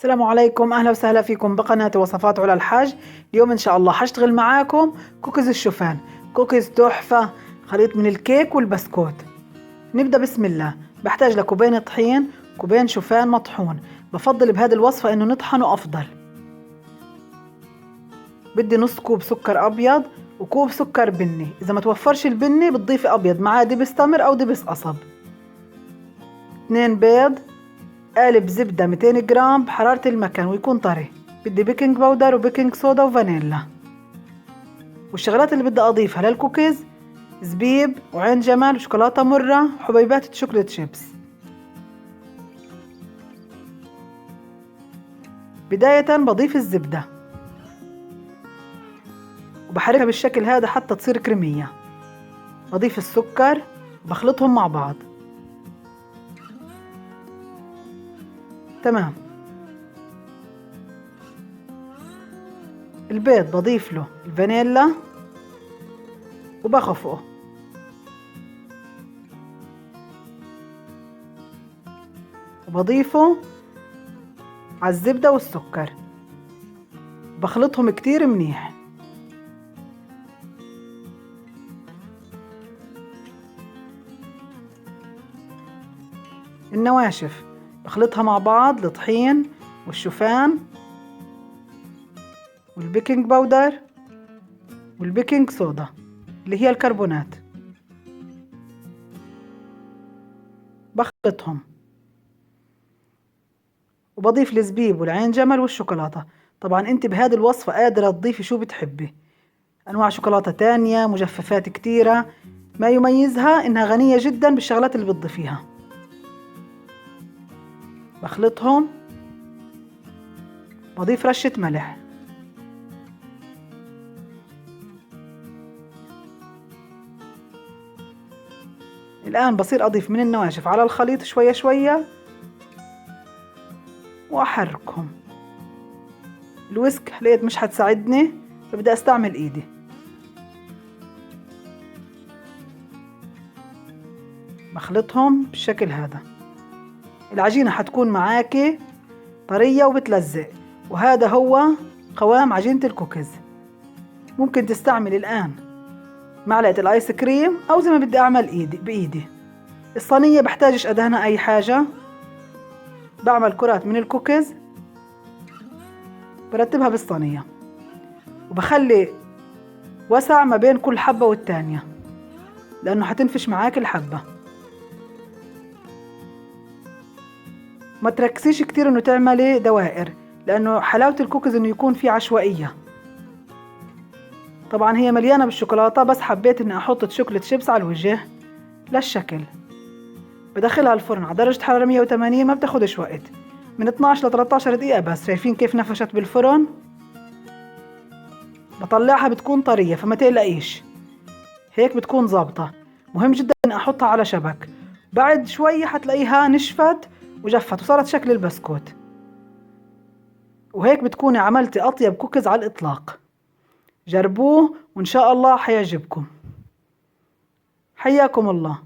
السلام عليكم، اهلا وسهلا فيكم بقناة وصفات علا الحاج. اليوم ان شاء الله حشتغل معاكم كوكيز الشوفان، كوكيز تحفة، خليط من الكيك والبسكوت. نبدأ بسم الله. بحتاج لكوبين طحين، كوبين شوفان مطحون، بفضل بهذه الوصفة انه نطحنه افضل. بدي نص كوب سكر ابيض وكوب سكر بني، اذا ما توفرش البني بتضيفي ابيض معاه دبس تمر او دبس قصب. 2 بيض، قالب زبدة 200 جرام بحرارة المكان ويكون طري. بدي baking powder و baking soda وفانيلا. والشغلات اللي بدي اضيفها للكوكيز زبيب وعين جمل وشوكولاتة مرة وحبيبات chocolate chips. بداية بضيف الزبدة وبحركها بالشكل هذا حتى تصير كريمية. بضيف السكر وبخلطهم مع بعض. تمام. البيض بضيف له الفانيلا وبخفقه. وبضيفه على الزبدة والسكر، بخلطهم كتير منيح. النواشف بخلطها مع بعض، الطحين والشوفان وال baking powder وال baking soda اللي هي الكربونات، بخلطهم وبضيف الزبيب والعين جمل والشوكولاتة. طبعا انت بهذه الوصفة قادرة تضيفي شو بتحبي، انواع شوكولاتة تانية، مجففات كتيرة. ما يميزها انها غنية جدا بالشغلات اللي بتضيفيها. بخلطهم، بضيف رشة ملح. الآن بصير أضيف من النواشف على الخليط شوية شوية وأحركهم. الويسك لقيت مش حتساعدني فبدي أستعمل إيدي. بخلطهم بالشكل هذا. العجينة حتكون معاكي طرية وبتلزق، وهذا هو قوام عجينة الكوكيز. ممكن تستعمل الآن معلقة الآيس كريم أو زي ما بدي أعمل إيدي بإيدي. الصينية بحتاجش أدهنها أي حاجة. بعمل كرات من الكوكيز برتبها بالصينية، وبخلي وسع ما بين كل حبة والتانية لأنه حتنفش معاك الحبة. ما تركزيش كتير انه تعملي دوائر، لانه حلاوة الكوكيز انه يكون في عشوائية. طبعا هي مليانة بالشوكولاتة، بس حبيت اني احط chocolate chips على الوجه للشكل. بدخلها الفرن على درجة حرارة 180، ما بتاخدش وقت، من 12 ل 13 دقيقة بس. شايفين كيف نفشت بالفرن؟ بطلعها بتكون طرية فما تقلقيش، هيك بتكون ظابطة. مهم جدا اني احطها على شبك، بعد شوي حتلاقيها نشفت وجفت وصارت شكل البسكوت، وهيك بتكوني عملتي أطيب كوكيز على الإطلاق. جربوه وإن شاء الله حيعجبكم. حياكم الله.